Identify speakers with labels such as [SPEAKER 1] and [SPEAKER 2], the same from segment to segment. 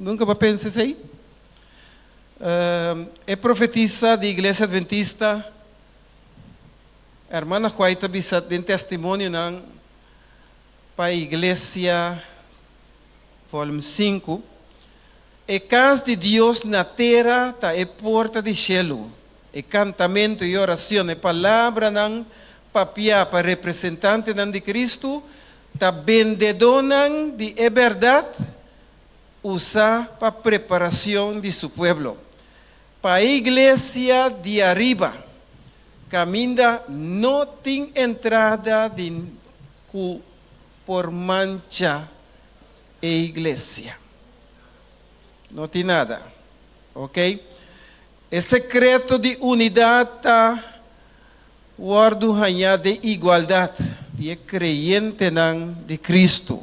[SPEAKER 1] Nunka bo a pensa esei? E profetisa di Iglesia Adventista, Hermana White ta bisa den Testimonionan pa e Iglesia, volume sinku, E kas di Dios na tera ta e porta di shelu. E kantamentu i orashon, e palabranan papiá pa representantenan di Kristu, ta bendedónan di e bèrdat usá pa preparacion di su pueblo, pa e iglesia di ariba, caminda no tin entrada di cu por mancha e iglesia. No tin nada. Ok? E secreto di unidad ta wordo hañá den igualdad di e creyentenan di Cristo.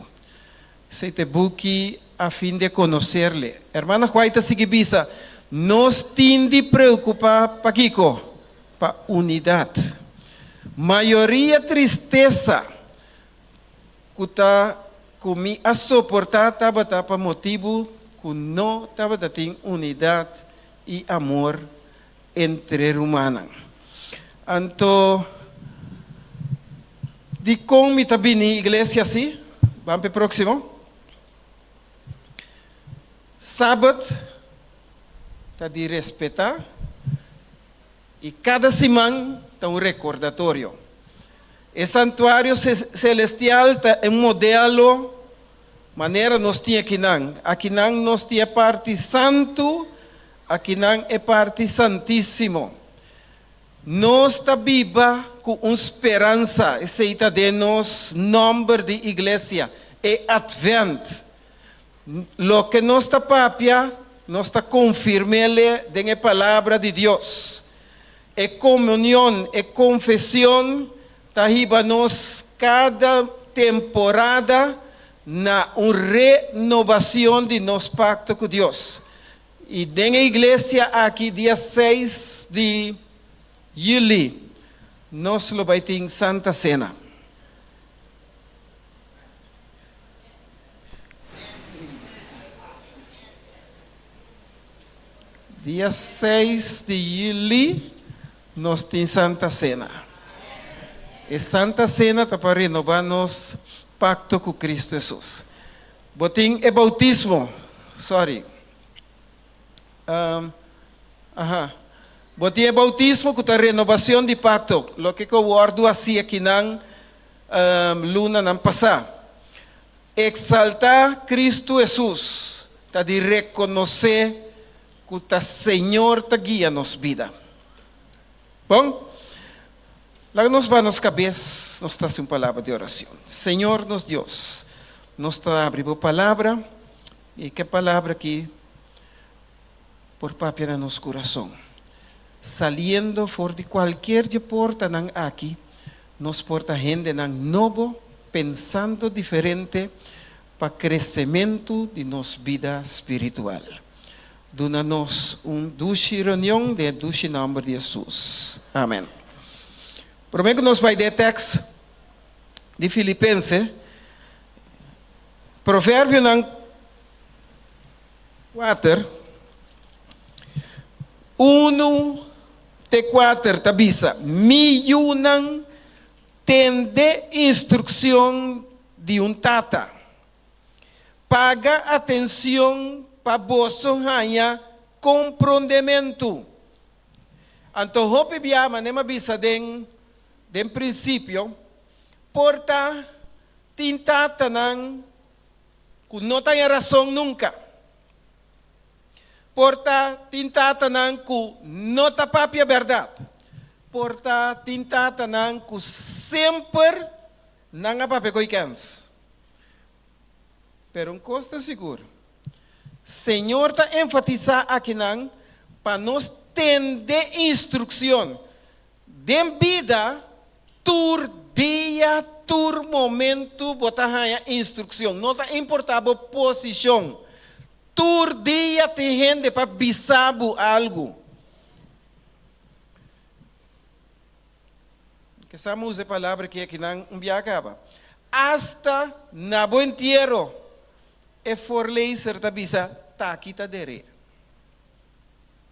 [SPEAKER 1] Esei ta e buki A fin de conocerle. Hermana White ta sigui bisa, Nos tin di preocupá pa kiko? Pa unidad. Mayoria tristesa cu ta cu mi a soportá tabata pa motibu cu no tabata tin unidad i amor entre rumannan. Anto, dikon mi ta bini iglesia si? Ban p'e próksimo. Sabat ta di respetá i kada siman ta un rekordatorio. E santuario selestial ta e modelo manera nos tin akinan. Akinan nos tin e parti santu Akinan e parti santísimo. Nos ta biba ku un speransa, esei ta den nos nòmber di iglesia, e Advent. Loke nos ta papia, nos ta konfirm'ele den e Palabra di Dios. E komunion, e konfesion ta hiba nos kada temporada na un renobacion di nos pacto cu Dios. Y den e iglesia aki dia seis di juli nos lo bay tin Santa Cena. Dia seis di juli nos tin Santa Cena. E Santa Cena ta pa renoba nos pacto cu Cristo Jesus. Bo tin e bautismo, sorry. Um, aha. Bo tin e bautismo cu ta renobacion di pacto, loke cu a wordo haci akinan um, lunanan pasa. Exalta Cristo Jesus ta di reconoce cu ta Señor ta guia nos bida. Bon, laga nos baha nos cabes, nos ta haci un palabra di oracion. Señor nos Dios, nos ta abri bo palabra y ke palabra aki por papia na nos curason. Saliendo for di cualkier dje portanan aki, nos por ta hendenan nobo, pensando diferente pa crecemento di nos bida spiritual. Duna nos un dushi reunion den e dushi nomber di Jesus. Amen. Prome cu nos bay den e tekst di Filipense, Proverbionan kuater, unu te kuater ta bisa, Mi yunan, tende instruccion di un tata. Paga atencion pa boso haña comprondementu. Anto hopi bia manera mi a bisa den den principio, por ta tin tatanan cu no ta haña razon nunca. Por ta tin tatanan cu no ta papia berdad. Por ta tin tatanan cu semper nan a papia coy kens. Pero un kos ta sigur, Señor ta enfatisá akinan pa nos tende instrukshon. Den bida, tur dia, tur momentu bo ta haña instrukshon. No ta importá bo posishon, tur dia tin hende pa bisa bo algu. Kesa mi usa e palabra aki akinan un bia kaba. Asta na bo entiero e voorlezer ta bisa, t'aki ta der'é.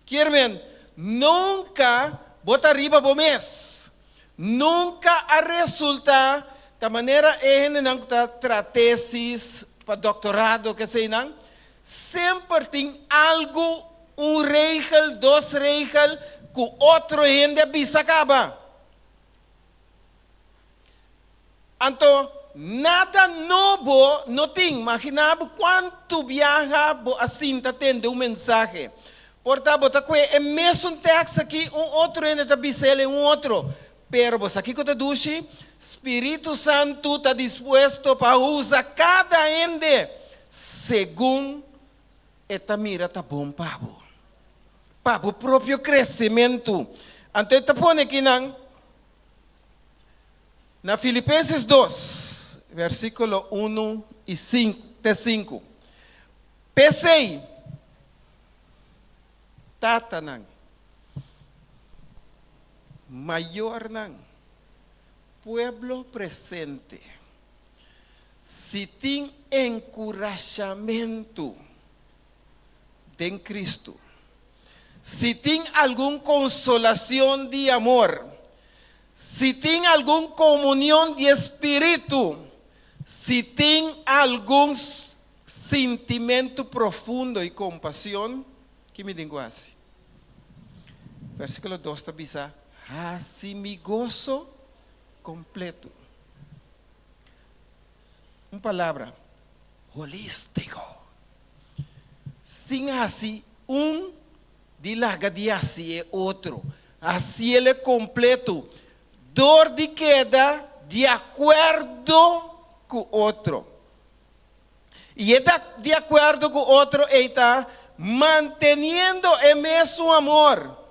[SPEAKER 1] Kier men, nunka bo ta riba bo mes. Nunka a resultá ta manera e hendenan ku ta traha tesis pa doktorado keseinan, semper tin algu, un regel, dos regel, ku otro hende a bisa kaba. Anto, nada nobo no tin. Maginá bo kuantu biaha bo a sinta tende un mensahe. Por ta bo ta kue e mesun tèks aki, un otro hende ta bisa el en un otro. Pero bo sa kiko ta dushi? Spiritu Santu ta dispuesto pa usa kada hende segun e ta mira ta bon pa bo, pa bo propio kresementu. Anto e ta pone kinan. Na Filipenses dos, versíkulo unu i sinku te sinku, P'esei, tatanan, mayornan, pueblo presente, si tin enkurashamentu den Kristu, Si tin algun consolacion di amor, si tin algun comunion di e Spiritu, si tin algun sintimento profundo y compasion, ki mi tin cu haci? Versiculo dos ta bisa, Haci mi goso completo. Un palabra, holistico. Sin hasi un di laga di hasi e otro. Hasiel e kompleto dor di keda di akuerdo ku otro. I e ta di akuerdo ku otro ei ta manteniendo e mesun amor.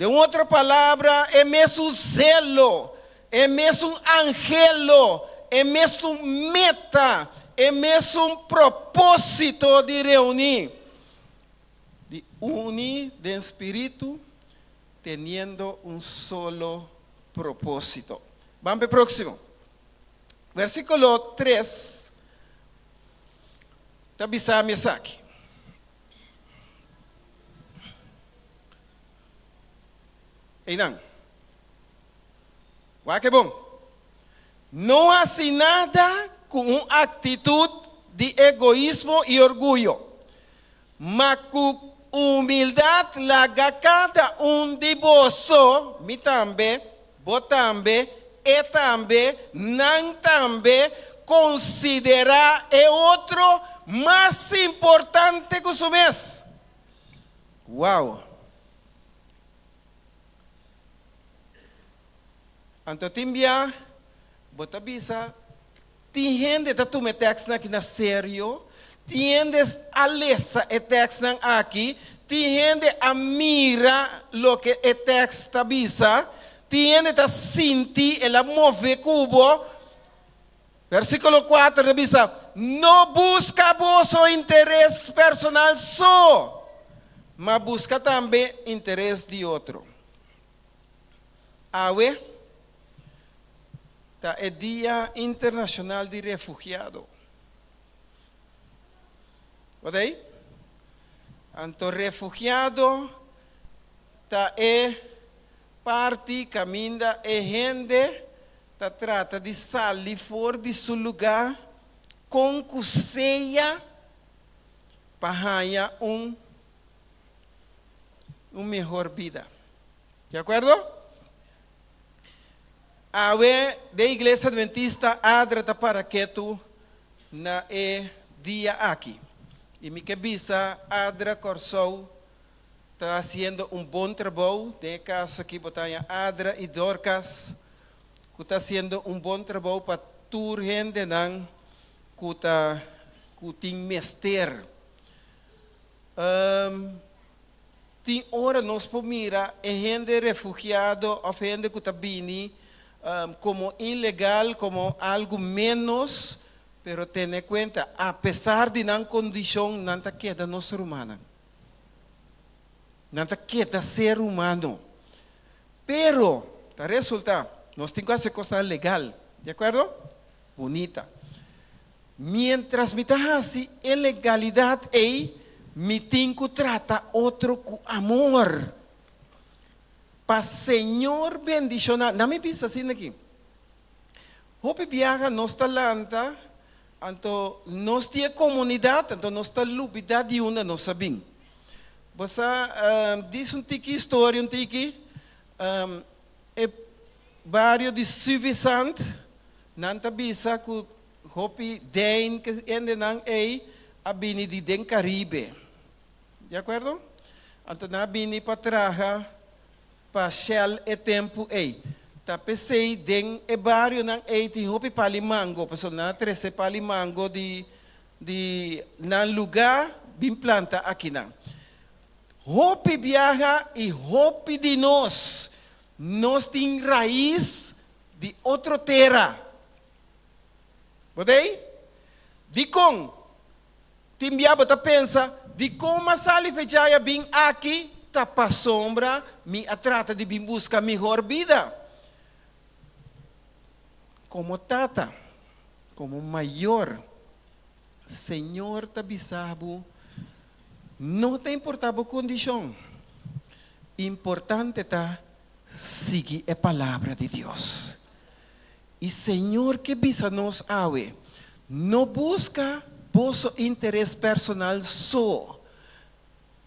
[SPEAKER 1] Den otro palabra, e mesun zelo, e mesun anhelo, e mesun meta, e mesun propósito di reuní, di uni den spiritu, teniendo un solo propósito. Ban p'e próksimo. Versíkulo tres ta bisa mi esaki. Einan. Wak e bon. No hasi nada ku un aktitut di egoismo i orguyo, ma ku humildat laga kada un di boso, mi tambe, bo tambe, e tambe, nan tambe, konsiderá e otro mas importante ku su mes. Wow! Anto tin bia bo ta bisa tin hende ta tuma e tèkstnan aki na serio, tin hende a lesa e tèkstnan aki, tin hende a mira loke e tèkst ta bisa, tin hende ta sinti el a move ku bo. Versíkulo kuater ta bisa, No buska boso interes personal so, ma buska tambe interes di otro. Awe ta e Dia Internashonal di Refugiado. Bo ta ei? Anto refugiado ta e parti kaminda e hende ta trata di sali for di su lugá kon ku sea pa haña un un mehor bida. Di akuerdo? Awe den Iglesia Adventista Adra ta para ketu na e dia aki. I mi ke bisa Adra Kòrsou ta hasiendo un bon trabou, den e kaso aki bo ta haña Adra i Dorcas ku ta hasiendo un bon trabou pa tur hendenan ku ta ku tin mester. Tin ora nos por mira e hende refugiado òf hende ku ta bini komo ilegal, komo algu ménos, pero tene kuenta, apesar di nan kondishon, nan ta keda nos rumannan. Nan ta keda ser humano. Pero ta resulta, nos tin ku hasi kosnan legal, di akuerdo? Bunita. Miéntras mi ta hasi e legalidat ei, mi tin ku trata otro ku amor. Pa Señor bendishoná. Nan mi bisa asina aki. Hopi biaha nos ta lanta, anto nos di e komunidat, anto nos ta lubidá di unda nos a bin. Bo sa dis un tiki historia un tiki, e bario di Suffisant, nan ta bisa ku hopi den ke hendenan ei a bini di den Karibe. Di akuerdo? Anto nan a bini pa traha pa Shell e tempu ei. Ta p'esei den e barionan ei tin hopi pali mango, pasobra nan a trese pali mango di di nan lugá bin planta akinan. Hopi biaha i hopi di nos, nos tin rais di otro tera. Bo ta ei? Dikon? Tin bia bo ta pensa, Dikon m'a sali fechaya bin aki? Ta pasobra mi a trata di bin buska mihor bida. Komo tata, komo mayor, Señor ta bisa bo, No ta importá bo kondishon, importante ta sigui e Palabra di Dios. I Señor ke bisa nos awe, No buska boso interes personal so,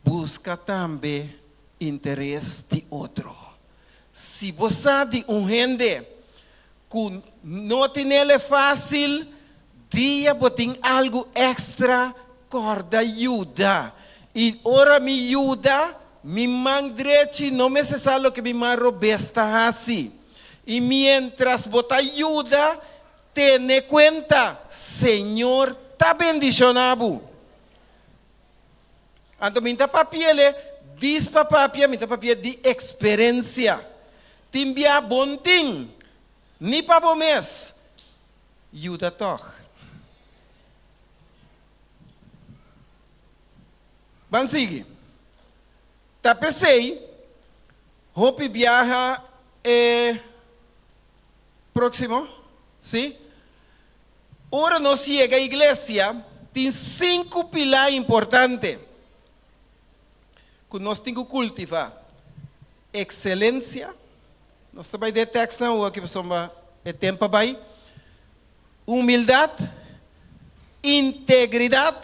[SPEAKER 1] buska tambe interes di otro. Si bo sa di un hende ku no tinele fásil, dia bo tin algu èkstra, kòrda yuda. I ora mi yuda, mi man drechi no mester sa loke mi man robes ta hasi. I miéntras bo ta yuda, tene kuenta, Señor ta bendishoná bo. Anto mi ta papi'el dis pa papia, mi ta papia di eksperensia. Tin bia bon tin, ni pa bo mes, yuda tòg. Ban sigui. Ta p'esei Hopi biaha e próximo, sí. Ora nos yega iglesia, tin sinku pilá importante ku nos tin ku kultivá. Ekselensia, nos ta bai den e tèkstnan awor aki pasobra e tempu a bai. Humildat, integridat,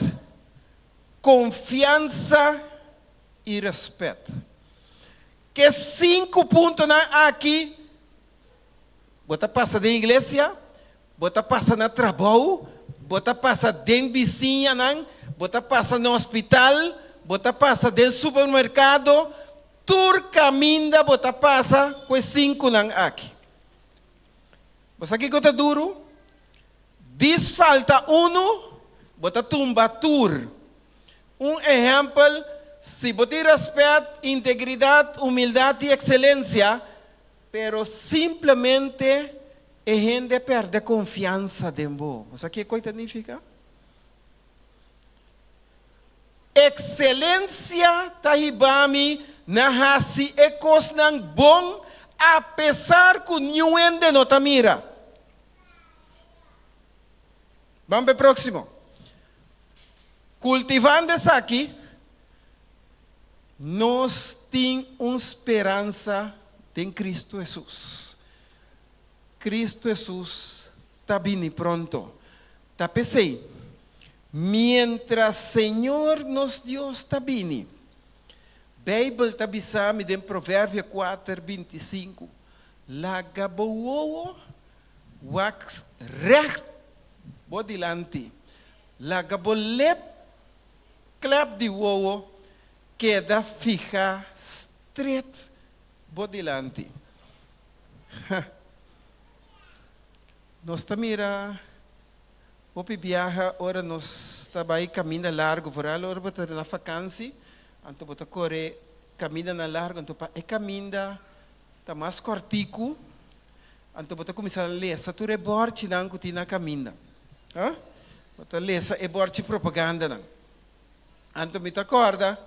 [SPEAKER 1] konfiansa i rèspèt. Ke sinku puntonan aki bo ta pasa den iglesia, bo ta pasa na trabou, bo ta pasa den bisiñanan, bo ta pasa na hospital, bo ta pasa den supermerkado, tur kaminda bo ta pasa ku e sinkunan aki. Bo sa kiko ta duru? Dis falta unu, bo ta tumba tur. Un ehèmpel, si bo tin rèspèt, integridat, humildat i ekselensia, pero simplemente e hende a pèrdè konfiansa den bo. Bo sa kiko ei ta nifiká? Ekselensia ta hiba mi na hasi e kosnan bon apesar ku niun hende no ta mira. Ban pa e próksimo. Kultivando esaki, nos tin un speransa den Kristu Hesus. Kristu Hesus ta bini pronto. Ta p'esei, miéntras Señor nos Dios ta bini, Beibel ta bisa mi den Proverbio kuater, 25, Laga bo wowo wak règt bo dilanti. Laga bo lep klep di wowo keda fiha stret bo dilanti. Ha! Nos ta mira hopi biaha ora nos ta bai kaminda largu, vooral ora bo ta na fakansi, anto bo ta kore kamindanan largu, anto pa e kaminda ta mas kòrtiku, Anto bo ta kuminsá lesa tur e bòrchinan ku tin na kaminda. Ha? Bo ta lesa e bòrchi propagandanan. Anto mi ta kòrda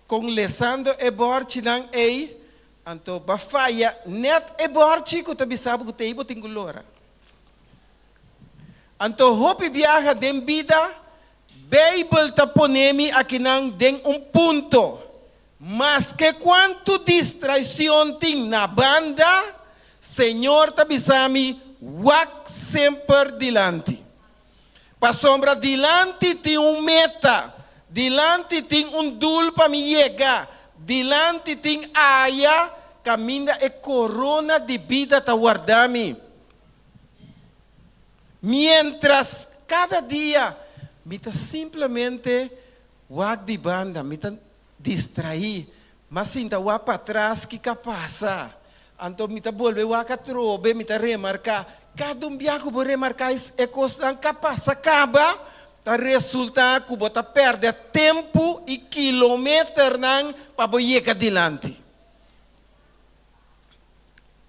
[SPEAKER 1] kon lesando e bòrchinan ei, anto bo a faya nèt e bòrchi ku ta bisa bo ku t'ei bo tin ku lora. Anto hopi biaha den bida, Beibel ta pone mi akinan den un punto. Maske kuantu distraicion tin na banda, Señor ta bisa mi wak semper dilanti. Pasobra dilanti tin un meta, dilanti tin un doel pa mi yega, dilanti tin aya kaminda e korona di bida ta warda mi. Miéntras kada dia mi ta simplemente wak di banda, mi ta distraí, m'a sinta wak patras kiko a pasa. Anto mi ta bolbe wak atrobe, mi ta remarká. Kada un bia ku bo remarká e kosnan ku a pasa kaba, ta resultá ku bo ta pèrdè tempu i kilometernan pa bo yega dilanti.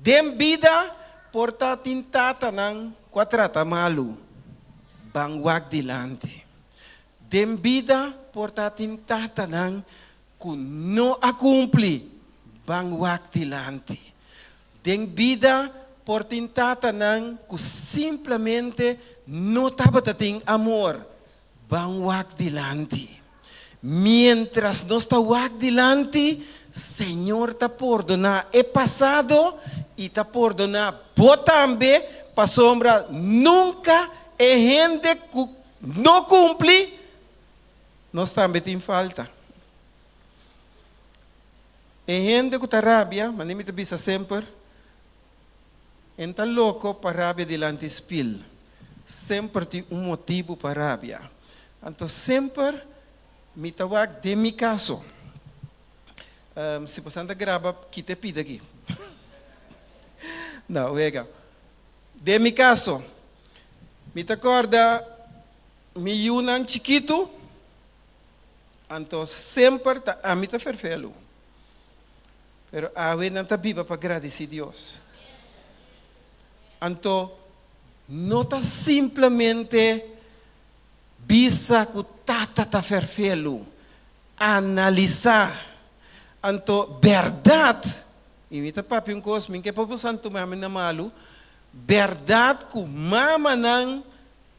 [SPEAKER 1] Den bida por ta tin tatanan ku a trata malu, ban wak dilanti. Den bida por ta tin tatanan ku no a kumpli, ban wak dilanti. Den bida por tin tatanan ku simplemente no tabata tin amor, Ban wak dilanti. Mientras nos ta wak dilanti, Señor ta pordoná e pasado i ta pordoná bo tambe, pasobra nunka e hende ku no kumpli, nos tambe tin falta. E hende ku ta rabia, manera mi ta bisa semper, En ta loko pa rabia dilanti spil. Semper tin un motibu pa rabia. Anto semper mi ta wak den mi kaso. Si bosan ta graba kita e pida aki. No, wega. Den mi kaso, mi ta kòrda mi yunan chikitu, anto semper ta ami ta ferfelu. Pero awe nan ta biba pa gradisí Dios. Anto, no ta simplemente bisa ku tata ta ferfelu. Analisá. Anto, bèrdat, i mi ta papia un kos, mi ke pa boso tuma mi na malu, bèrdat ku mamanan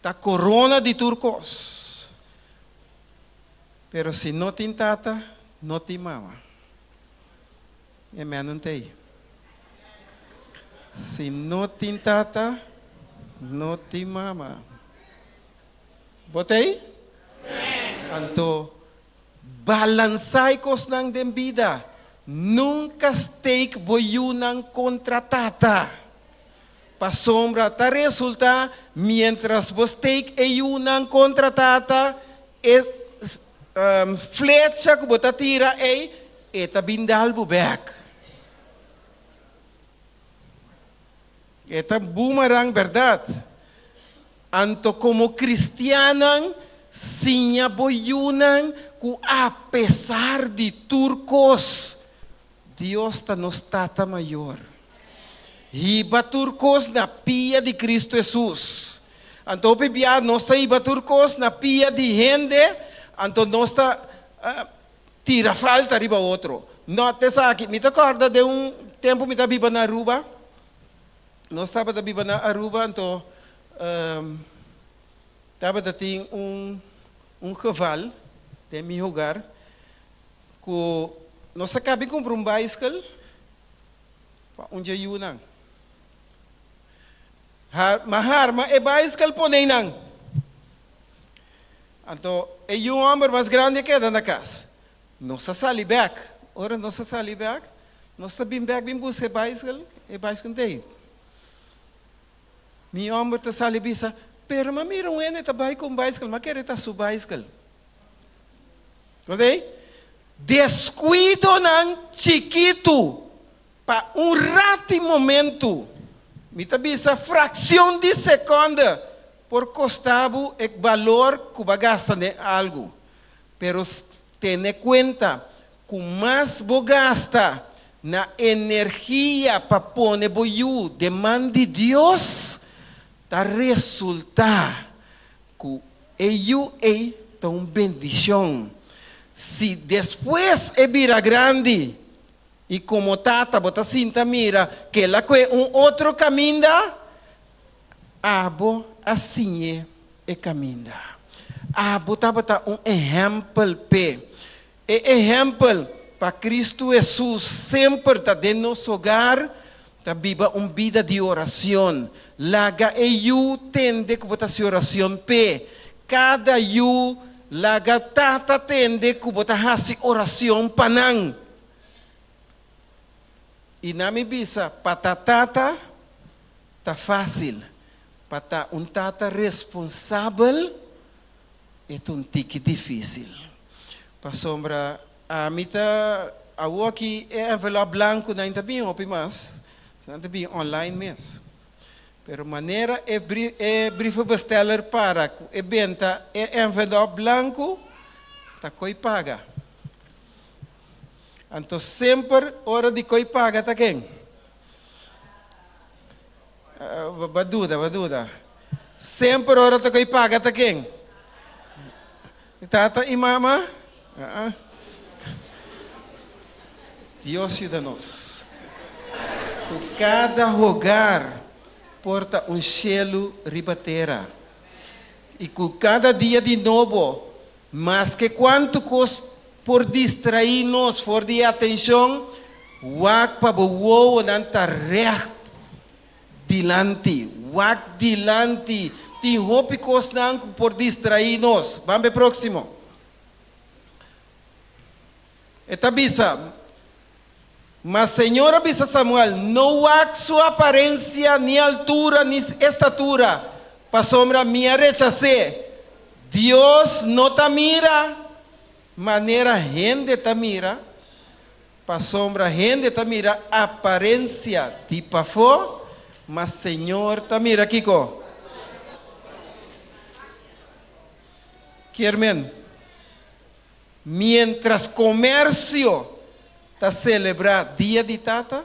[SPEAKER 1] ta korona di tur kos. Pero si no tin tata, no tin mama. E menen t'ei. Si no tin tata, no tin mama. Bo t'ei? Anto, balansá e kosnan den bida. Nunka steek bo yunan kontra tata. Pasobra ta resultá miéntras bo steek e yunan kontra tata, e flecha ku bo ta tira ei, e ta bin dal bo bèk. E ta boomerang bèrdat. Anto komo kristiannan, siña bo yunan ku apesar di tur kos, Dios ta nos Tata Mayor. Hiba tur kos na pia di Kristu Hesus. Anto hopi bia nos ta hiba tur kos na pia di hende, anto nos ta tira falta riba otro. No ta esaki. Mi ta kòrda den un tempu mi ta biba na Aruba. Nos tabata biba na Aruba, anto tabata tin un un geval den mi hogar ku nos a kabi kumpra un baiskel pa un dje yunan. Ma harma e baiskel pone nan. Anto e yu hòmber mas grandi a keda na kas. Nos a sali bèk. Ora nos a sali bèk, nos ta bin bèk bin buska e baiskel, e baiskel no ta ei. Mi hòmber ta sali bisa, Pero m'a mira un hende ta bai ku un baiskel, m'a kere ta su baiskel. Oké? Deskuidonan chikitu pa un rati momentu, mi ta bisa frakshon di sekònde, por kosta bo e balor ku bo a gasta den algu. Pero tene kuenta ku mas bo gasta na energia pa pone bo yu den man di Dios, ta resultá ku e yu ei ta un bendishon. Si despues e bira grandi i komo tata bo ta sinta mira ku el a kohe un otro kaminda, abo. a siñ'é e kaminda. Abo tabata un ehèmpel p'e. E ehèmpel pa Kristu Hesus semper ta den nos hogar, ta biba un bida di oracion. Laga e yu tende cu bo ta haci oracion p'e. Cada yu laga tata tende cu bo ta haci oracion pa nan. I na mi bisa, pa ta tata ta facil, pa ta un tata responsabel e ta un tiki dificil. Pasobra ami ta awoki e envelop blanco nan ta bin hopi mas, nan ta bin online mes. Pero manera e e brievenbesteller para cu e benta e envelop blanco ta coy paga. Anto semper ora di coy paga ta ken? Ba duda, ba duda. Semper ora ta coy paga ta ken? Tata y mama? Uh-uh. Dios yuda nos. Cu cada hogar por ta un cielo riba tera. Y cu cada dia di nobo, maske cuanto cos por distraí nos for di e atencion, wak pa bo wowonan ta recht Dilanti, wak dilanti. Tin hopi kosnan ku por distraí nos. Ban p'e próksimo. E ta bisa, Ma Señor a bisa Samuel, No wak su aparensia, ni altura, ni estatura, pasobra mi a rechas'é. Dios no ta mira manera hende ta mira. Pasobra hende ta mira aparensia di pafó, ma Señor ta mira kiko? Kier men, miéntras komersio ta selebrá Dia di Tata,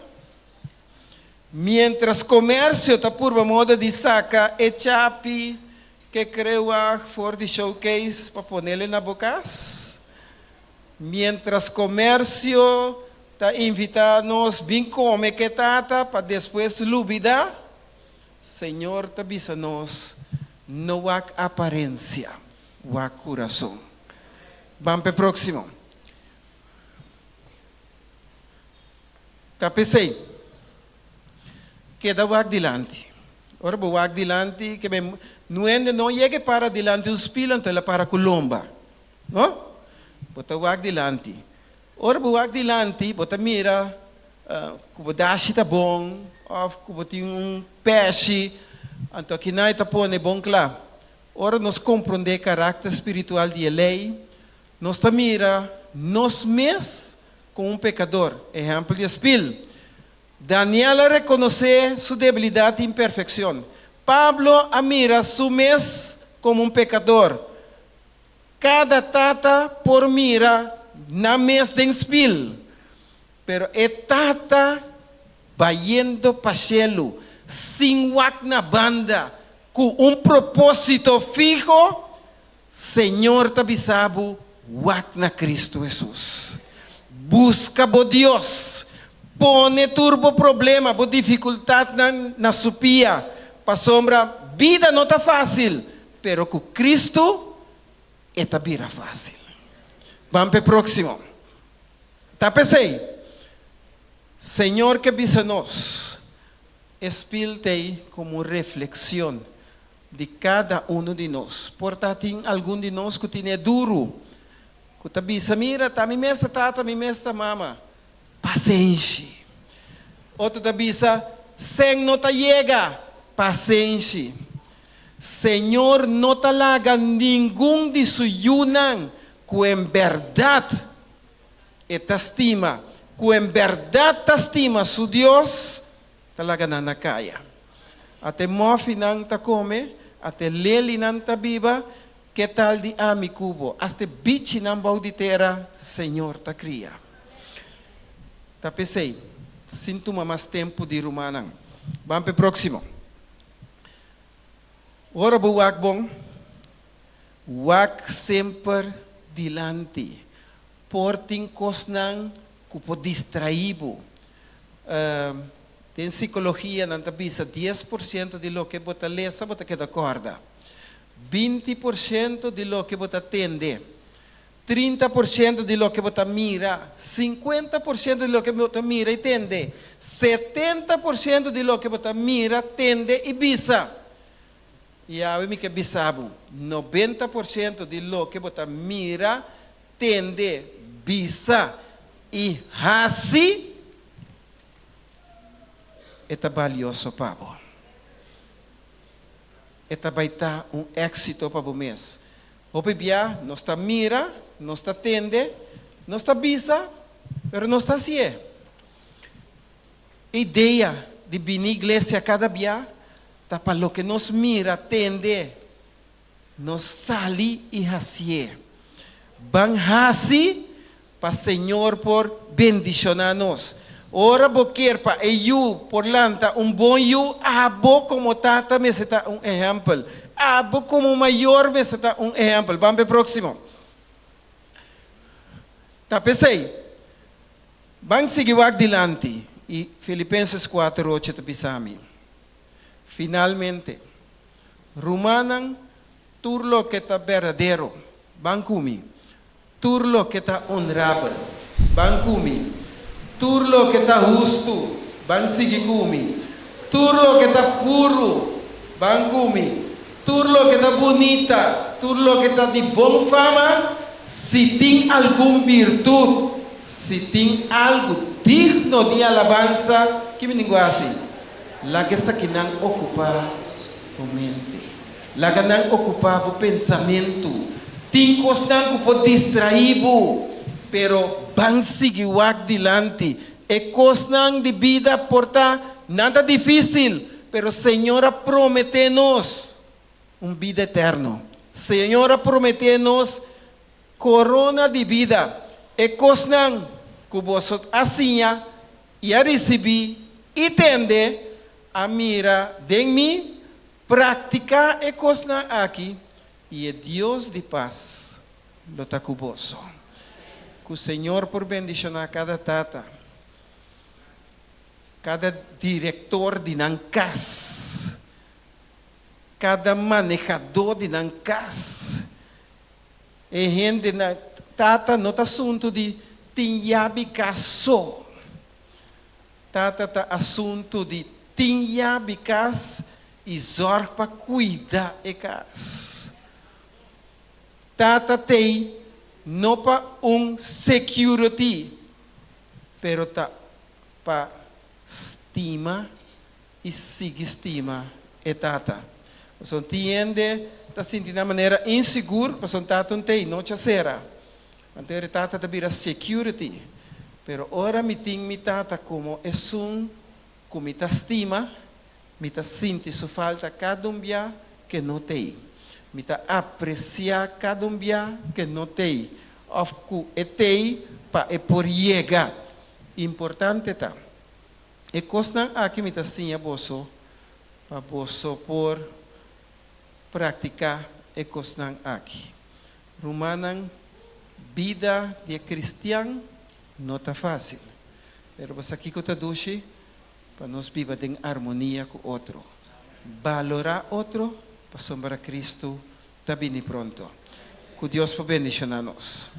[SPEAKER 1] miéntras komersio ta purba moda di saka e chapi ke krewag for di showcase pa ponele na bo kas, Mientras comercio ta invita nos bin come ke tata pa despues lubida, Señor ta bisa nos no wak aparencia, wak curason. Ban p'e proximo. Ta p'esey, keda wak dilanti. Ora bo wak dilanti, ke men nuende no yega e para dilanti un spil anto el a para cu lomba. No? Bo ta wak dilanti. Ora bo wak dilanti, bo ta mira ku bo dashi ta bon òf ku bo tin un pèshi. Anto akinan e ta pone bon kla. Ora nos komprondé e karakter spiritual di e lei, nos ta mira nos mes komo un pekador. Ehèmpel di e spil. Daniel a rekonosé su debilidat i imperfekshon. Pablo a mira su mes komo un pekador. Kada tata por mira nan mes den spil, pero e tata bayendo pa shelu sin wak na banda ku un propósito fiho, Señor ta bisa bo wak na Cristo Hesus. Buska bo Dios. Pone tur bo problema, bo difikultatnan na Su pia, pasobra bida no ta fásil, Pero ku Cristo e ta bira fácil. Ban p'e próximo. Ta p'esei, Señor ke bisa nos, e spil t'ei komo un reflexion di kada uno di nos. Por ta tin algun di nos ku tine duru, ku ta bisa, mira, ta mi mes ta tata, mi mes ta mama. Pasenshi. Otro ta bisa, Sen no ta yega. Pasenshi. Señor no ta laga ningun di su yunan ku en bèrdat e ta stima, ku en bèrdat ta stima su Dios, ta laga nan na kaya. Ata e mòfinan ta kome, ata e lelinan ta biba, ke tal di ami ku bo? Asta e bichinan bou di tera Señor ta kria. Ta p'esei, sin tuma mas tempu di rumannan, ban p'e próksimo. Ora bo wak bon, wak semper dilanti. Por tin kosnan ku por distraí bo. Den psikologia nan ta bisa 10% di loke bo ta lesa bo ta keda kòrda. 20% di loke bo ta tende. 30% di loke bo ta mira. 50% di loke bo ta mira i tende. 70% di loke bo ta mira, tende i bisa. I awe mi ke bisa bo, 90% di loke bo ta mira, tende, bisa i hasi e ta balioso pa bo. E ta bai ta un éksito pa bo mes. Hopi bia nos ta mira, nos ta tende, nos ta bisa, pero nos ta hasié. Idea di bini iglesia kada bia ta pa loke nos mira, tende, nos sali i hasié. Ban hasi pa Señor por bendishoná nos. Ora bo kier pa e yu por lanta un bon yu, abo komo tata mester ta un ehèmpel. Abo komo mayor mester ta un ehèmpel. Ban pa e próksimo. Ta p'esei, ban sigui wak dilanti i Filipenses 4:8 ta bisa mi, Finalmente, rumannan, tur loke ta berdadero, ban ku mi. Tur loke ta onrabel, ban ku mi. Tur loke ta hustu, ban sigui ku mi. Tur loke ta puru, ban ku mi. Tur loke ta bunita, tur loke ta di bon fama, si tin algun birtut, si tin algu digno di alabansa, ki mi tin ku hasi? Laga esakinan okupá bo mente. Laga nan okupá bo pensamentu. Tin kosnan ku por distraí bo, pero ban sigui wak dilanti. E kosnan di bida por ta nan ta difísil, pero Señor a prometé nos un bida eterno. Señor a prometé nos korona di bida. E kosnan ku boso a siña i a risibí i tende, a mira den mi, Praktiká e kosnan aki, i e Dios di pas lo ta ku boso. Ku Señor por bendishoná kada tata, kada direktor di nan kas, kada manehadó di nan kas. E hendenan, tata no ta asuntu di tin yabi kas so. Tata ta asuntu di tin yabi kas i zòrg pa kuida e kas. Tata t'ei no pa un security, pero ta pa stima i sigui stima e tata. Pasobra tin hende ta sinti nan manera insigur pasobra tata un t'ei nochi a sera. Anto e tata ta bira security. Pero ora mi tin mi tata como esun cu mi ta stima, mi ta sinti su falta cada un bia ke no t'ey. Mi ta aprecia cada un bia ke no t'ey of cu e t'ey pa e por yega. Importante ta, e cosnan aki mi ta siña boso pa boso por practica e cosnan aki. Rumannan, bida di e kristian no ta fásil. Pero bo sa kiko ta dushi? Pa nos biba den armonia ku otro, balorá otro pasobra Kristu ta bini pronto. Ku Dios por bendishoná nos.